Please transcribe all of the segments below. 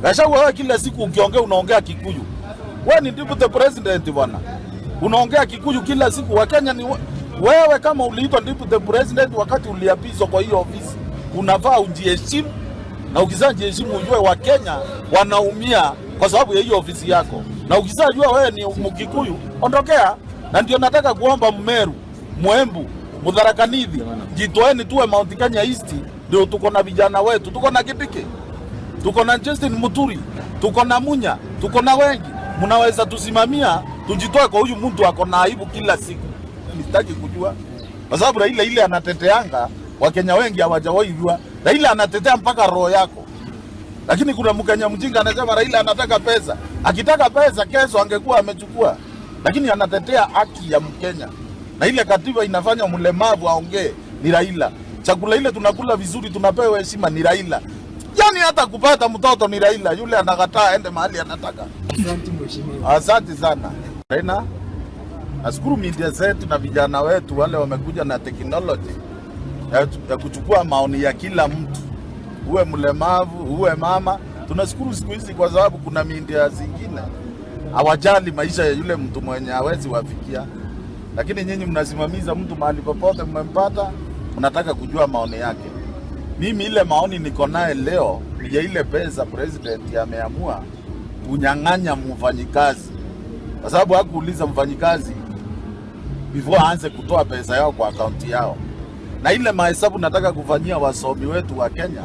Gachagua, wewe kila siku ukiongea unaongea Kikuyu. Wewe ni deputy president, bwana, unaongea Kikuyu kila siku. Wakenya ni wewe, kama uliitwa deputy president wakati uliapizwa kwa hiyo ofisi, unafaa ujiheshimu, na ukishajiheshimu ujue Wakenya wanaumia kwa sababu ya hiyo ofisi yako, na ukishajua wewe ni Mkikuyu, ondokea. Na ndio nataka kuomba Mmeru, Mwembu, Mutharaka Nithi, jitoeni tuwe Mount Kenya East, ndio tuko na vijana wetu, tuko na Kindiki, tuko na Justin Muturi, tuko na Munya, tuko na wengi, mnaweza tusimamia, tujitoe kwa huyu mtu ako na aibu kila siku. Sitaki kujua kwa sababu Raila ile anateteanga Wakenya wengi hawajawahi jua. Raila anatetea mpaka roho yako, lakini kuna Mkenya mjinga anasema Raila anataka pesa. Akitaka pesa kesho angekuwa amechukua, lakini anatetea haki ya Mkenya, na ile katiba inafanya mlemavu aongee ni Raila. Chakula ile tunakula vizuri, tunapewa heshima ni Raila. Yani hata kupata mtoto ni Raila, yule anakataa aende mahali anataka. Asante, mheshimiwa. Asante sana. Tena nashukuru media zetu na vijana wetu wale wamekuja na technology ya kuchukua maoni ya kila mtu, uwe mlemavu, uwe mama. Tunashukuru siku hizi kwa sababu kuna media zingine hawajali maisha ya yule mtu mwenye hawezi wafikia, lakini nyinyi mnasimamiza mtu mahali popote mmempata, mnataka kujua maoni yake. Mimi ile maoni niko naye leo ni ya ile pesa president ameamua kunyang'anya mfanyikazi, kwa sababu hakuuliza mfanyikazi before aanze kutoa pesa yao kwa akaunti yao. Na ile mahesabu nataka kufanyia wasomi wetu wa Kenya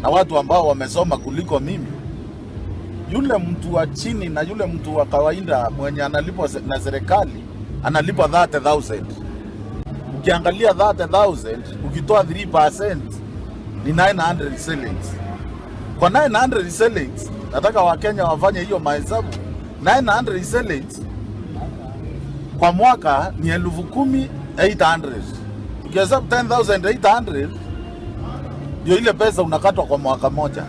na watu ambao wamesoma kuliko mimi, yule mtu wa chini na yule mtu wa kawaida mwenye analipwa na serikali analipwa 30,000. Ukiangalia 30,000 ukitoa 3% ni 900 shillings. Kwa 900 shillings, nataka Wakenya wafanye hiyo mahesabu. 900 shillings kwa mwaka ni 10,800. Ukihesabu 10,800 ndio ile pesa unakatwa kwa mwaka moja.